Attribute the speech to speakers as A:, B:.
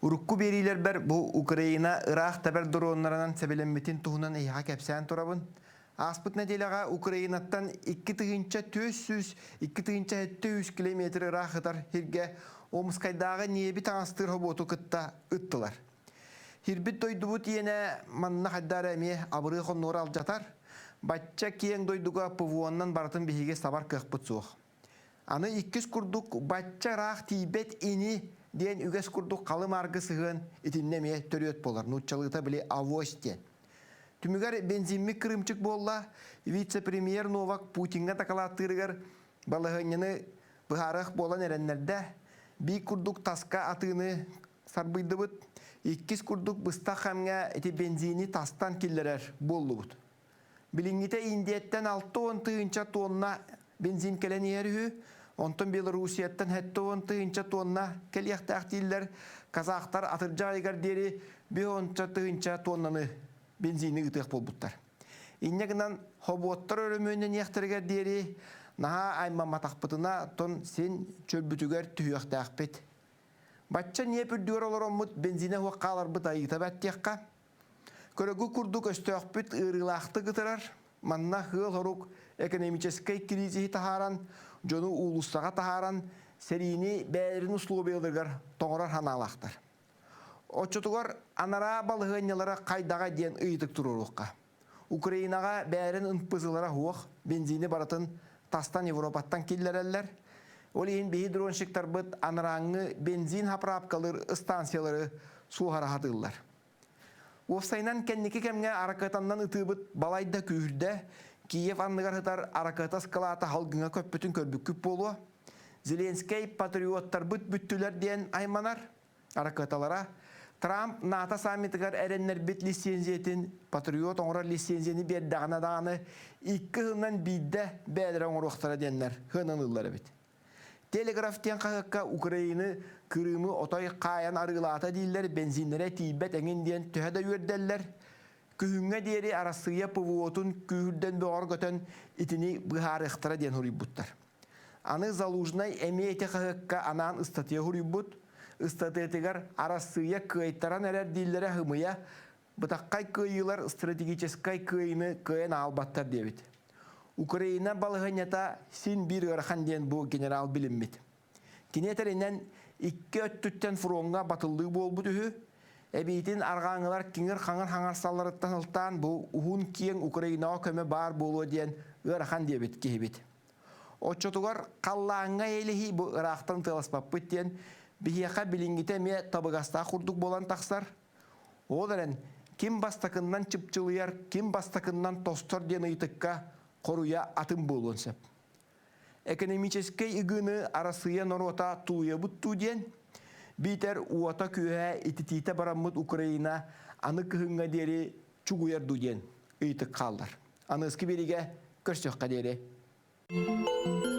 A: Урукку биэриилэрбэр бу Украина ыраах тэбэр дроннарынан сэбилэммитин туһунан эһиэхэ кэпсээн турабын. Ааспыт нэдиэлэҕэ Украинаттан 2400 2700 километр ыраах ытар сиргэ Омскайдааҕы ньиэби таҥастыыр хобуоту кытта ыттылар. Һирбит дойдубут иэнэ манна хайда эрэ эмиэ абырыы хоннуора алдьатар. Бачча киэҥ дойдуга ПВО-нан барытын биһиги сабар кыахпыт суох. Аны иккис курдук бачча ыраах тиийбэт ини диэн үгэс курдук халы-мааргы сыһыан итиннэ эмиэ төрүөт буолар. Нууччалыыта били авось диэн. Түмүгэр бензиммит кырыымчык буолла. Вице-премьер Новак Путиҥҥа дакылааттыырыгар балаһыанньаны быһаарыах буолан эрэннэрдэ. Биир курдук таска атыыны сарбыйдыбыт. Иккис курдук быстах кэмҥэ ити бензини тастан киллэрэр буоллубут. Билиҥҥитэ Индияттан 60 тыһыынча тонна бензин кэлэн иһэр үһү. Онтон Белоруссияттан 70 тыһыынча тонна кэлиэхтээх дииллэр. Казахтар атырдьах ыйыгар диэри 50 тыһыынча тоннаны бензини ыытыах буолбуттар. Инньэ гынан хобуоттар өрөмүөннэниэхтэригэр диэри наһаа аймамматахпытына тон син чөлбүтүгэр түһүөхтээхпит. Бачча ньиэп үрдүгэр олороммут бензинэ суох хааларбыт айыыта бэттиэххэ. Көрөгү курдук өстөөхпүт ыарыылаахтык ытырар, манна ыал-хорук экономическай кризиһи таһааран, дьону уулуссаҕа таһааран, сэриини бэйэлэрин условияларыгар тоҥорор санаалаахтар. Оччотугар анараа балаһыанньалара хайдаҕа диэн ыйытык туруоруохха. Украинаҕа бэйэлэрин НПЗ-лара суох, бензини барытын тастан Европаттан киллэрэллэр. Ол иһин биһи дронщиктарбыт анарааҥҥы бензин хаправкалыыр станциялары суоһара сатыыллар. Уопсайынан кэнники кэмҥэ аракыатаннан ытыыбыт балайда күүһүрдэ. Киев анныгар сытар аракыата ыскылаата халгыҥа көппүтүн көрбүккүт буолуо. Зеленскэй патриоттарбыт бүттүлэр диэн айманар. Аракыаталара Трамп НАТО саммитыгар эрэннэрбит лицензиятин патриот оҥорор лицензияны биэрдэҕинэ даҕаны икки сылынан биирдэ бэйэлэрэ оҥоруохтара диэннэр сыаналыыллар эбит. Телеграф диэн хаһыакка Украины Крымы отой хаайан арыылаата дииллэр, бензиннэрэ тиийбэт эҥин диэн төһө да үөрдэллэр. Күһүҥҥэ диэри Арассыыйа ПВО-тун күүһүрдэн бөҕөргөтөн итини быһаарыахтара диэн суруйбуттар. Аны Залужнай эмиэ ити хаһыакка анаан ыстатыйа суруйбут. Ыстатыйатыгар Арассыыйа кыайтаран эрэр дииллэрэ һымыйа, бытаххай кыайыылар стратегическай кыайыыны кыайан аалбаттар диэбит. Украина балаһыанньата син биир ыарахан диэн бу генерал билиммит. Кини этэринэн, икки өттүттэн фроҥҥа батыллыы буолбут үһү. Эбиитин арҕааҥҥылар киҥир-хаҥыр хаҥарсалларыттан сылтаан бу уһун-киэҥ Украинаҕа көмө баар буолуо диэн ыарахан диэбит киһибит. Оччотугар халлааҥҥа эйэлэһии бу ыраахтан тыаласпаппыт диэн биһиэхэ билиҥҥитэ эмиэ табыгастаах курдук буолан тахсар. Ол эрэн, ким бастакыннан чыпчылыйар, ким бастакыннан тостор диэн ыйытыкка хоруйа атын буолуон сөп. Экономическэй ыгыыны Арассыыйа норуота тулуйабыт дуу диэн, биитэр уота-күөһэ ититиитэ бараммыт Украина аны кыһыҥҥа диэри чугуйар дуу диэн ыйытык хааллар. Аныгыскы биэриигэ көрсүөххэ диэри.